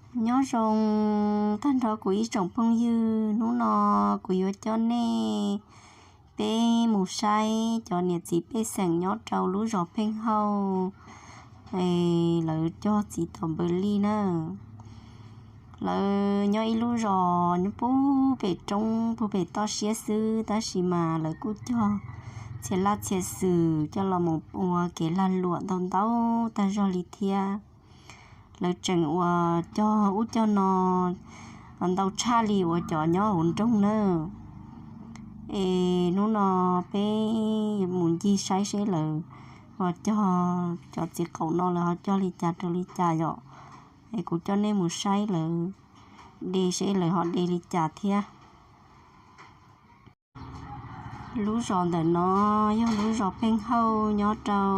Nyob zoo tag nrho kuv ib tsoom phooj ywg, hnub no kuv yuav coj nej peb mus saib cov niam txiv pej xeem nyob rau lub zos Pheej Hauj, lawv cog txiv taum npawg lij na. Lawv nyob ib lub zos nyob puag pem roob puag pem toj siab xwb, tab sis mas lawv kuj cog txhia laj txhia xwm coj los mus ua kev lag luam ntau ntau tag zog li thiab. Lawv tseem uas cog ub cog no ntau tshaj li uas cov nyob hauv nroog na. Es hnub no peb mus ncig saib seb lawv ho cog cov txiv qaum no lawv ho cog li cas rau li cas yom. Es kuv coj nej mus saib lawv de seb lawv ho de li cas thiab. Lub zos ntawm no yog lub zos Pheej Hauj nyob rau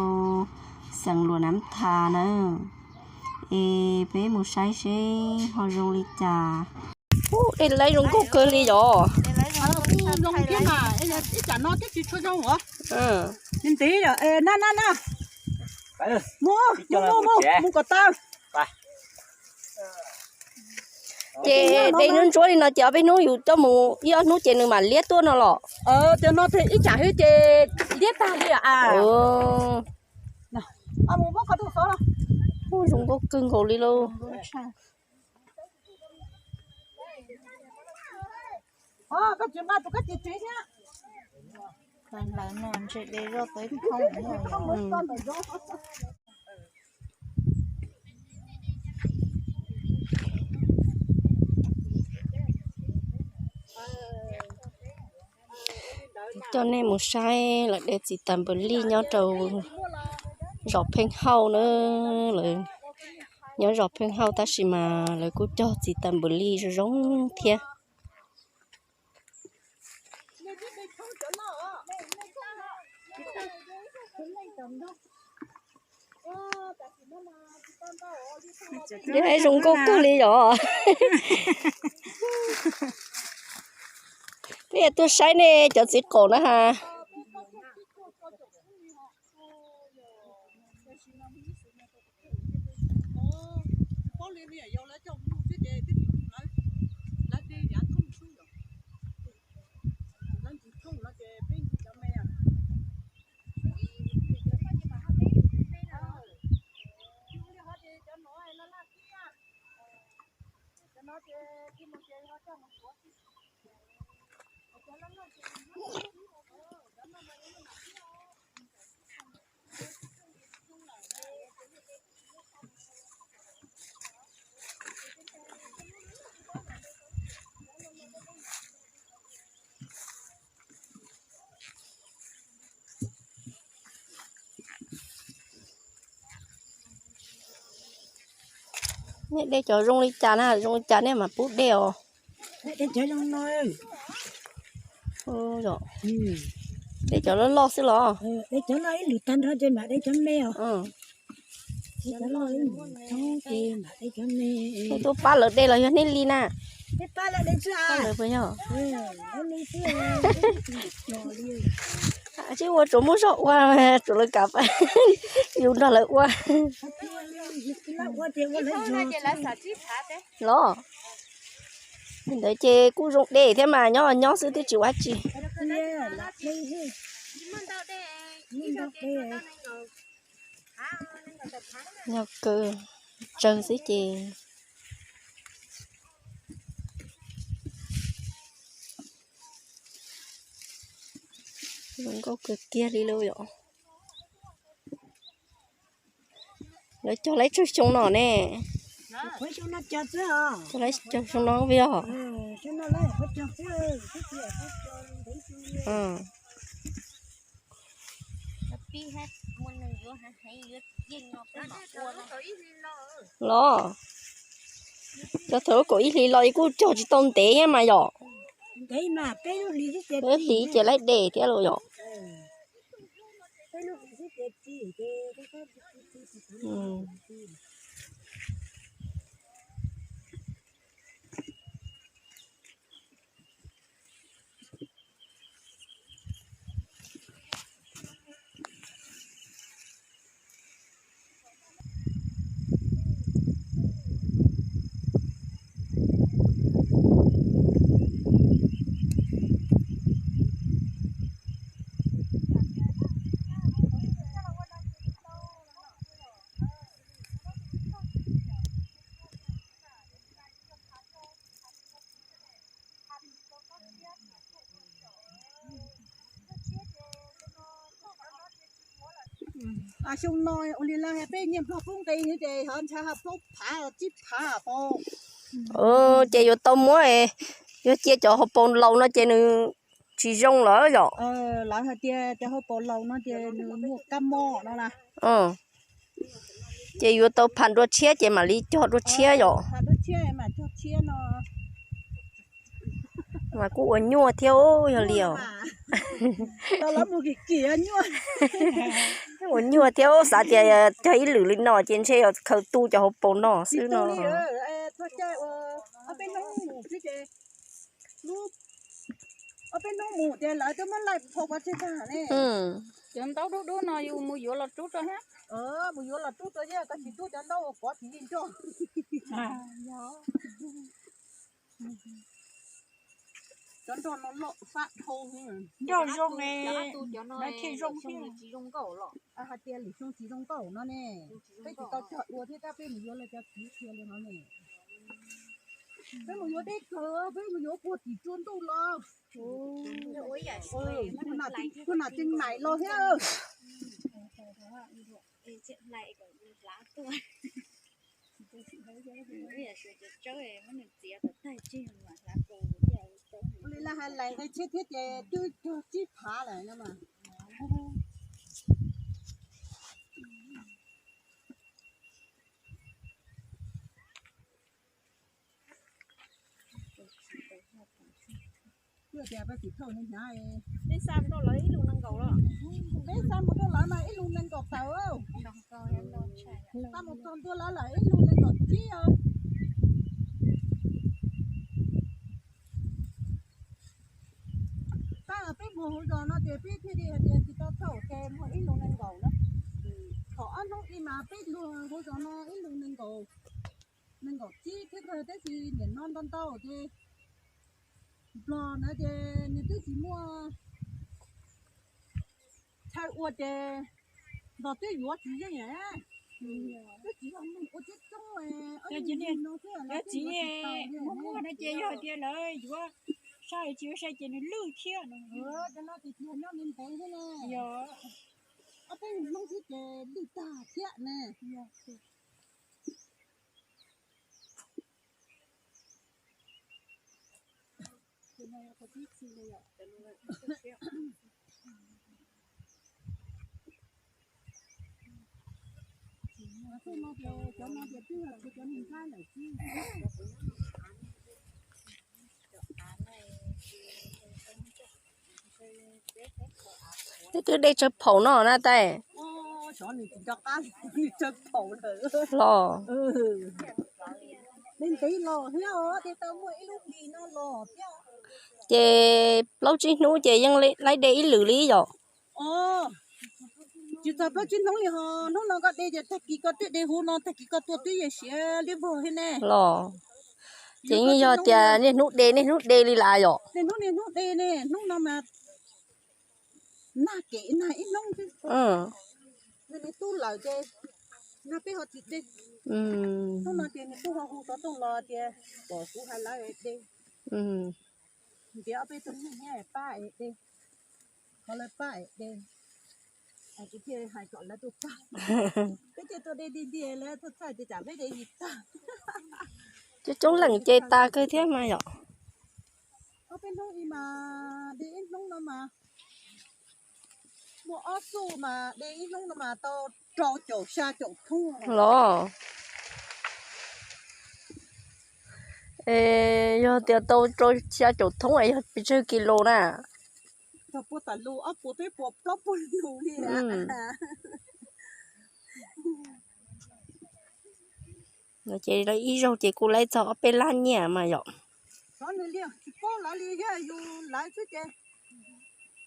xeev Luam Nam Thas na. Es peb mus saib seb ho zoo li cas. Ub, de laiv zoo nkauj kawg li yom. Ib tsam no twb tsis tshua zoo os. Ntev, na na na. Mus, mus, mus, mus kom tau. Ces de ntsuab ntsuab li no ces ob peb hnub yus coj mus ib ob hnub ces nws mam liab tuaj no los. Cov no ib tsam hwb ces liab tag li. Ub, zoo nkauj kawg nkaus li lauj. Coj nej mus saib lawv de txiv taum npawg lij nyob rau zos Pheej Hauj na. Lawv nyob zos Pheej Hauj tab sis mas lawv kuj cog txiv taum npawg lij zoo zoo thiab. Zoo nkauj kawg li yom. Peb tuaj saib nej cov txiv qaum na has. Nej de cov zoo li cas na, zoo li cas nej mam pub de os. De cov loj loj xwb los? Nej tuaj pab lawv de los yog nej li na? Lawv puas yog? Tsis ua tsuas muaj zog ua, tsuas lawv kam yus nrog lawv ua los. Li ntawd ces kuj zoo de thiab mas nyob nyob xwb twb tsis ua dab tsi. Nyob kawg tsawg xwb ces zoo nkauj kawg kiag li lauj yom. Lawv cog lawv tsawg xyoo no ne? Cog lawv tsawg xyoo no vim yog? Los, cov thaum lub kaum ib hlis los kuj cog tsis tau ntev thiab mas yom. Peb hlis ces lawv de thiab los yom. Xyoo no ua li lawv hais peb nyiaj nplog poob nqi ces ho ntshe ho plaub phav tsib phav pau. Ces yuav tau muab, yuav cia cov hauv paus laus no ces nws tsis zoo lawm yom. Lawv hais tias cov hauv paus laus no ces nws muaj kab mob no na. Ces yuav tau pham dua tshiab ces mam li cog dua tshiab yom. Pham dua tshiab mas cog tshiab no. Mas kuj ua nyuaj thiab yog li os. Ua nyuaj thiab, xav tias cog ib lwm li no ces ntshe yuav khaws tu cov hauv paus no xwb no. Ob peb hnub mus ces lawv twb muab laij phau pov tseg tag ne. Cov ntaub dub dub no yus mus yuav los rub rau thiab. Mus yuav los rub rau thiab, koj tsis rub cov ntaub uas pov tsis yeej coj. Cov nroj no loj fab dhau. Nroj zoo, thiaj zoo thiab. Hais tias lwm xyoo tsis zoo nkauj no ne, peb tsis tau cog dua thiab tab peb mus yuav lawv cov txiv qhia li no ne. Peb mus yuav deb kawg, peb mus yuav puag tim tsua ntuj los. Kuv nam tseem maim los thiab. Ua li lawv hais lais nqi tshiab thiab ces twb cog tsib phav lawm no mas. Twb tias peb tsis thauj hnyav hnyav. Peb xa mus rau lawv mas ib lus nees nkaum tawm. Xa mus txog ntua lawv lawm ib lus nees nkaum tsib os. Tab peb mus hauv zos no ces peb thiaj li hais tias tsis tau thauj ces muaj ib lus nees nkaum na. Thaum ob hnub ib mas peb luag hauv zos no ib lus nees nkaum, nees nkaum tsib thiab kawg, tab sis nim no ntau ntau ces Nplog na ces nws twb tsis muaj chaw ua ces Nplog twb yuav tsis yeej. Twb tsis yog neeg ua tib toob, yuav txiv muab muag no ces yog tias lawv yuav sai tsis yuav sai ces nws lwj thiab no. Cov no ces tsis yog nyob ntev ntev thiab na. Yog ob peb hnub xwb ces lwj tag thiab na. Twb dej tsawg phaum no na tais. Los. Ces plaub tsib hnub ces yeej laib de ib lwm li yom. Tsis txog plaub tsib hnub li ho, hnub no koj de ces tag kis koj twb de huv no, tag kis koj tua twb yeej siav liab vog thiab ne. Los. Ces yeej yog tias niaj hnub de niaj hnub de li lawm yom. Niaj hnub niaj hnub de ne, hnub no mas nag kev nag ib hnub xwb. Nws tub lawm ces nag peb ho tsis de. Hnub no ces nws tub ho hu xov tooj los tias kom kuv hais lawv de. Ntiav ob peb tug niag nyiaj pab es de, qhov lawv pab es de, es kuv thiaj hais kom lawv tuaj pab. Peb thiaj tuaj de dig dig lawv tuaj txhais tias tsam peb de tsis tag. Coob coob leej ces tas kawg thiab mas yom. Ob peb hnub ib mas de ib hnub no mas muaj ob xuj mas de ib hnub no mas tau rau caum xya caum thoob los. Yog tias tau rau xya caum thoob es yog pes tsawg kis lus na? Txog puag tas lus ob puas peb puas plaub puas lus li. Ces ib zaug ces kuj laib txog ob peb lab nyiaj mas yom. Xyov nws li, tsis paub lawv li thiab, yus lawv xwb ces,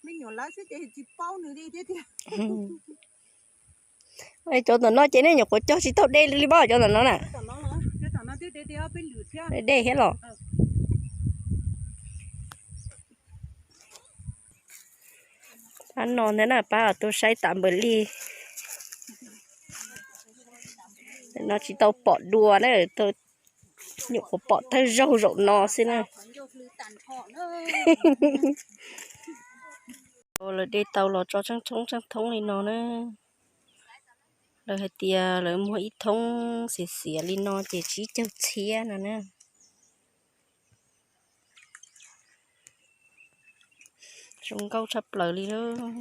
me nyuam lawv xwb ces tsis paub nws li thiab tiag. Cov tom no ces nej nyuam qhuav cog tsis tau dej li pob, cov tom no na. Dej thiab los. Pab no ntag na, pab tus saib tas npaws li. No tsis tau pom dua na, nyuam qhuav pom thawj zaug zaum no xwb na. Lawv de tau los tso tseeb thoob tseeb thoob li no na. Lawv hais tias lawv muag ib thoob xiav xiav li no ces tsib caug txhiab no na. Zoo nkauj tshaj plaws li lawm.